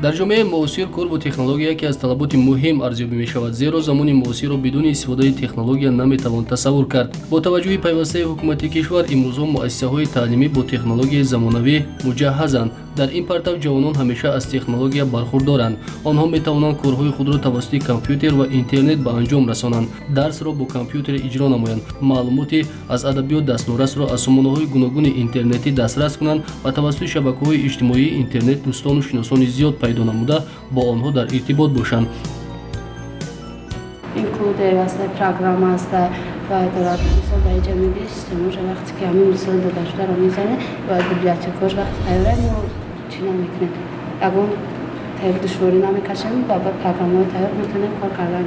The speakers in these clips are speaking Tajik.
Дар ҷомеаи муосир кор бо технология яке аз талаботи муҳим арзёбӣ мешавад, зеро замони муосирро бидуни истифодаи технология наметавон тасаввур кард. Бо таваҷҷӯҳи пайвастаи ҳукумати кишвар, имрӯзҳо муассисаҳои таълимӣ бо технологияи замонавӣ муҷаҳҳазанд. Дар ин партав ҷавонон ҳамеша аз технология бархурдоранд. Онҳо метавонанд корҳои худро тавассути компютер ва интернет ба анҷом расонанд, дарсро бо компютер иҷро намоянд, маълумоти аз адабиёт дастнорасро аз сомонаҳои гуногуни интернетӣ дастрас кунанд ва тавассути шабакаҳои иҷтимоии интернет дӯстону шиносони зиёд пайдо намуда, бо онҳо дар иртибот бошанд. Ин коде аста, программа аста ва дорад. Мисол, дар инҷа мебинед, системаша, вақте ки ҳамин мисол додашударо мезанед ва библиотекаош вақти тайёра, мо чӣ намекунем, ягон тайёр душворӣ намекашем ва ба программаҳои тайёр метавонем кор кардан.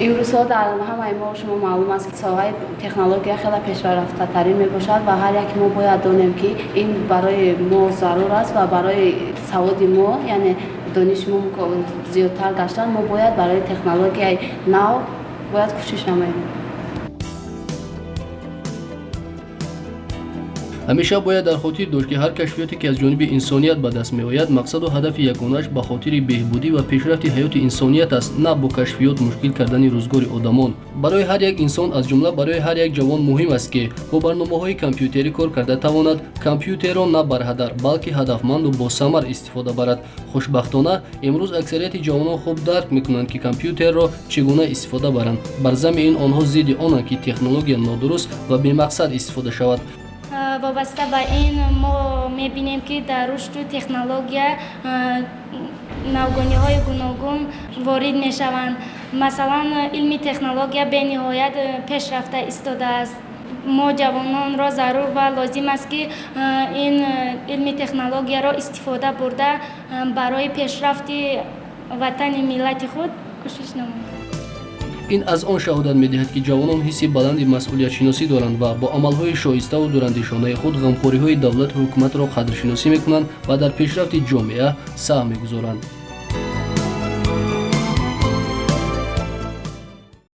Имрӯзҳо дар ҳамаи мо шумо маълум аст, ки соҳаи технология хеле пешрафтатарин мебошад ва ҳар яке мо бояд донем, ки ин барои мо зарур аст ва барои саводи мо, яъне дониши мо зиёдтар гаштан, мо бояд барои технологияи нав бояд кӯшиш намоем. Ҳамеша бояд дар хотир дошт, ки ҳар кашфиёте, ки аз ҷониби инсоният ба даст меояд, мақсаду ҳадафи ягонааш ба хотири беҳбудӣ ва пешрафти ҳаёти инсоният аст, на бо кашфиёт мушкил кардани рӯзгори одамон. Барои ҳар як инсон, аз ҷумла барои ҳар як ҷавон, муҳим аст, ки бо барномаҳои компютерӣ кор карда тавонад, компютерро на барҳадар, балки ҳадафманду босамар истифода барад. Хушбахтона, имрӯз аксарияти ҷавонон хуб дарк мекунанд, ки компютерро чӣ гуна истифода баранд. Бар зами ин, онҳо зидди онанд, ки технология нодуруст ва бемақсад истифода шавад. Вобаста ба ин мо мебинем, ки дар рушду технология навгониҳои гуногун ворид мешаванд. Масалан, илми технология бениҳоят пешрафта истодааст. Мо ҷавононро зарур ва лозим аст, ки ин илми технологияро истифода бурда, барои пешрафти ватани миллати худ кӯшиш намоем. Ин аз он шаҳодат медиҳад, ки ҷавонон ҳисси баланди масъулиятшиносӣ доранд ва бо амалҳои шоиставу дурандешонаи худ ғамхориҳои давлату ҳукуматро қадршиносӣ мекунанд ва дар пешрафти ҷомеа саҳм мегузоранд.